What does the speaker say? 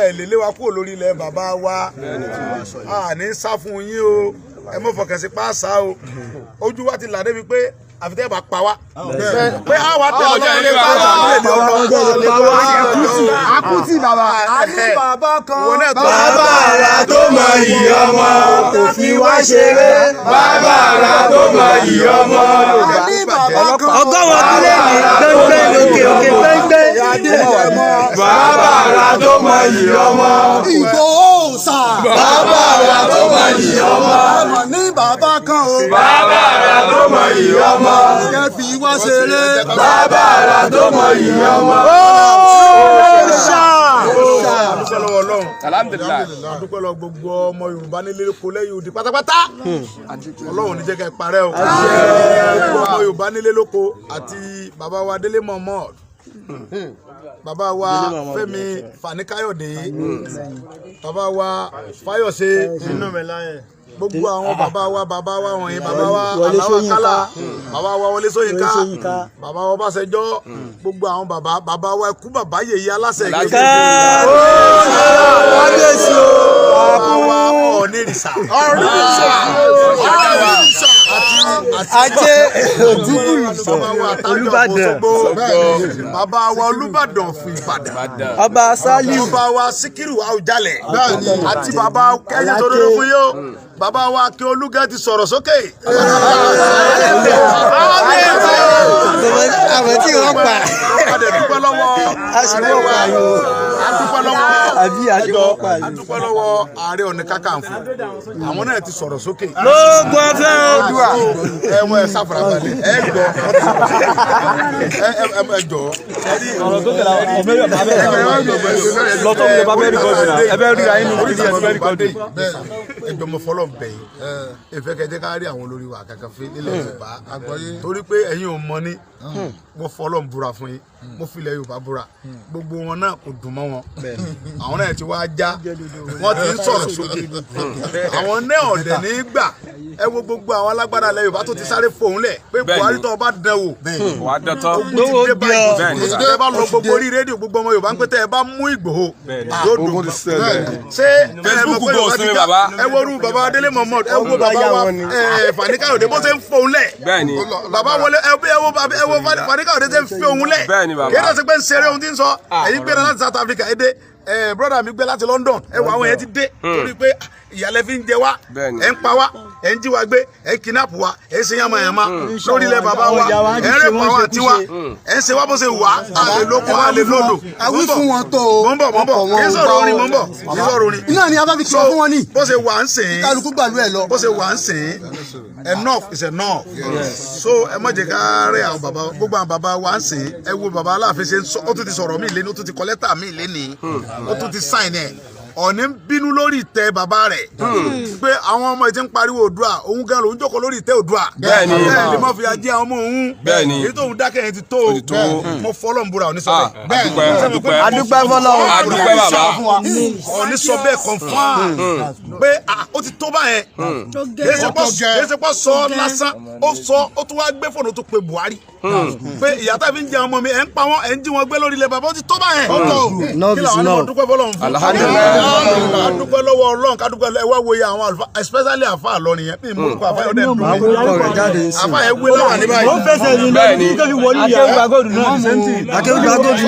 Ẹ lè lé wa kúrò lórí ilẹ̀ bàbá wa. A ní sá fún yín o. Ẹ mọ̀ fọkàn sí pàṣà o. Ojú wa ti là débi pé àfitẹ́ bá pa wá pé a wà tẹ̀lé Ọjọ́ ilé pa wa. wá. Àkútì bàbá. A ní bàbá kan. Wọn náà tó. Bàbá àrà tó mọ iyì ọmọ kò fi wá ṣeré. Bàbá àrà tó mọ iyì ọmọ. A ní bàbá kan. Ọgọ́rùn ọdún lẹ́yìn gbẹ́ngbẹ́ lókè òkè gbẹ́ngbẹ́. Bàbá àrà tó mọ iyì ọmọ. Ìgbòho sà. Bàbá àrà tó mọ iyì ọmọ. Àmọ̀ ní bàbá kan o. Bàbá àrà tó mọ iyì ọmọ. Kẹ́ fi wá ṣeré. Bàbá àrà tó mọ iyì ọmọ. Adúpẹ́ lọ́wọ́ Ọlọ́run. Alhamdulillahi. Adúpẹ́ lọ́wọ́ gbogbo ọmọ Yorùbá nílé lóko lẹ́yìn odi pátápátá. Ọlọ́run ní jẹ́ ká ẹ parẹ́ o. Gbogbo ọmọ Yorùbá nílé lóko àti bàbá wa Délé Momodu, bàbá wa Fẹ́mi Fani-Káyọ̀dé, bàbá wa Fáyọ̀ṣe, gbogbo àwọn bàbá wa, bàbá wa wọ̀nyí, bàbá wa Wọlé Aláwa Ṣóyínká. Kálá, bàbá wa Wọlé Ṣóyínká, Wọlé Ṣóyínká. Bàbá wa Ọbásanjọ́, gbogbo àwọn bàbá bàbá wa, ẹkú bàbá yèyé aláṣẹ ìgbésẹ̀, Kábíyèsí o. Bàbá wa Ọ̀nìrìsà, Ọ̀nìrìsà àti Ajé Ògúngùrù. Bàbá wa Tájọ Olúbàdàn. Òṣogbo, bàbá wa Olúbàdàn fún Ìbàdàn, Ọba Sálíù. Bàbá wa Síkírù Àwùjalẹ̀ àti bàbá kẹ́yìn tó dúró fún yóò, bàbá wa Akíolúgẹ́ ti sọ̀rọ̀ sókè. Àwọn tí wọ́n pa. A dẹ̀ dúpẹ́ lọ́wọ́ ààrẹ wa, a dúpẹ́ lọ́wọ́ Àbí àṣìwọ́ pa a yìí. dúpẹ́ lọ́wọ́ Ààrẹ Ọ̀nà Kakanfò. Àwọn náà ti sọ̀rọ̀ sókè. Lóògùn ọ̀fẹ́ o. Ẹ wọ́n ẹ sáfarabalẹ̀, ẹ gbọ́, ẹ ẹ ẹ jọ. Ọ̀rọ̀ tó tẹ̀lé àwọn ọmọ ẹ̀yọ̀ bá bẹ̀rẹ̀ lọ́tọ́ mi lè bá bẹ́ẹ̀ record náà, ẹ bẹ́ẹ̀ ríra inú orí ẹ̀ bẹ́ẹ̀ record. Ẹ jọ, mo fọlọ́ bẹ̀ yín, ìfẹ́ kẹjẹ ká rí àwọn olórí wa kankan fi nílẹ̀ Yorùbá, torí pé ẹ̀yin ò mọ ní. Mo fọlọ́ ń búra fún yín, mo filẹ̀ Yorùbá búra, gbogbo wọn náà kò dùn mọ́ wọn. Àwọn náà ti wá já, wọ́n ti ń sọ̀rọ̀ sókè. Àwọn náà ọ̀dẹ̀ ní gbà. Ẹ wo gbogbo àwọn alágbára ilẹ̀ Yorùbá tó ti sáré fòun lẹ̀ pé Buhari tó bá dán wò, Wà á dán tán. ogun ti dé báyìí. Bẹ́ẹ̀ni. Ẹ bá lọ gbogbo orí rédíò, gbogbo ọmọ Yorùbá ń pẹ́ tẹ́ ẹ bá mú Ìgbòho yóò dùn. Ṣé ẹ mọ̀ Facebook pé go Yorùbá ti sinmi, já bàbá. Ẹ wo orú bàbá Délé Momodu, ẹ wo bàbá wa Fani Káyọ̀dé bó ṣe ń fòun lẹ̀. Bàbá wọlé, ẹ ẹ wo ẹ wo Fani Káyọ̀dé ṣe ń fi òun lẹ̀. Bẹ́ẹ̀ni, bàbá. Kí ẹ ṣe pé ń ṣeré ohun tí ń sọ. Ẹ̀yin gbéra láti South Africa, ẹ dé, ẹ brother mi gbé láti London. Ẹ wo àwọn yẹn ti dé torí pé ìyàlẹ́ fi ń jẹ wá. Ẹ ń pa wá, ẹ ń jí wa gbé, ẹ ń kidnap wa, ẹ ń ṣe yánmayànmá lórí ilẹ̀ bàbá wa, ẹ ń rape àwọn àti wa, ẹ ń ṣe wá bó ṣe wà á lè lóko, á lè lódò. A wí fún wọn tó o. Mò ń bọ̀, mò ń bọ̀. Kì í sọ̀rọ̀ orin, mò ń bọ̀, kì í sọ̀rọ̀ orin. Iná ni a bá fi kìlọ̀ fún wọn ní. Bó ṣe wà ń sìn, Kálukú gbàlú ẹ̀ lọ. Bó ṣe wà ń sìn, enough is enough. So ẹ má jẹ́ ká rẹ́ àwọn bàbá, gbogbo àwọn bàbá wa ń sìn. Ẹ wo bàbá Aláàfin ṣe ń sọ, ó tún ti sọ̀rọ̀ mí lẹ́ni, ó tún ti kọ lẹ́tà mí lẹ́ni, ó tún ti sign ẹ̀. Ọ̀ní ń bínú lórí ìtẹ́ bàbá rẹ̀ pé àwọn ọmọ yìí ti ń pariwo Oòduà, òun gan lòún jókòó lórí ìtẹ́ Oòduà. Bẹ́ẹ̀ ni mo fi ajé àwọn ọmọ òun. Èyí tóun dákẹ́ yẹn ti tó Ó ti tó. Mo fọlọ́ ń búra, òní sọ bẹ́ẹ̀. Adúpẹ́, adúpẹ́. Adúpẹ́ fọlọ́run. Adúpẹ́, bàbá. Ọ̀ní sọ bẹ́ẹ̀, confirm pé ah, ó ti tó báyẹn. Kìí ṣe pọ́ sọ lásán, ó sọ, ó tún wá gbé fóònù tó pe Buhari pé ìyá tá fi ń jẹ ọmọ mi, ẹ̀ ń pa wọ́n, ẹ̀ ń jí wọn gbé lórí ilẹ̀ bàbá, ó ti tó báyẹn. Enough Kí is làwọn enough. ọmọ dúpẹ́ fọlọ́run fún. Alhamdulillah. Adúpẹ́ lọ́wọ́ Ọlọ́run, ká dúpẹ́. Ẹ wá wo iye àwọn àlùfáà, especially àfáà lọ nìyẹn bí mo kọ àfáà yẹn dẹ̀ dùn mí. Orúkọ rẹ̀ jáde ń sìn. Àfáà yẹn wé láwà ní báyìí. Ó ń fẹsẹ̀ rìn lọ ní tó fi wọlé ìyá. Akéwùgbà Gold náà, the same thing. Akéwùgbà Gold.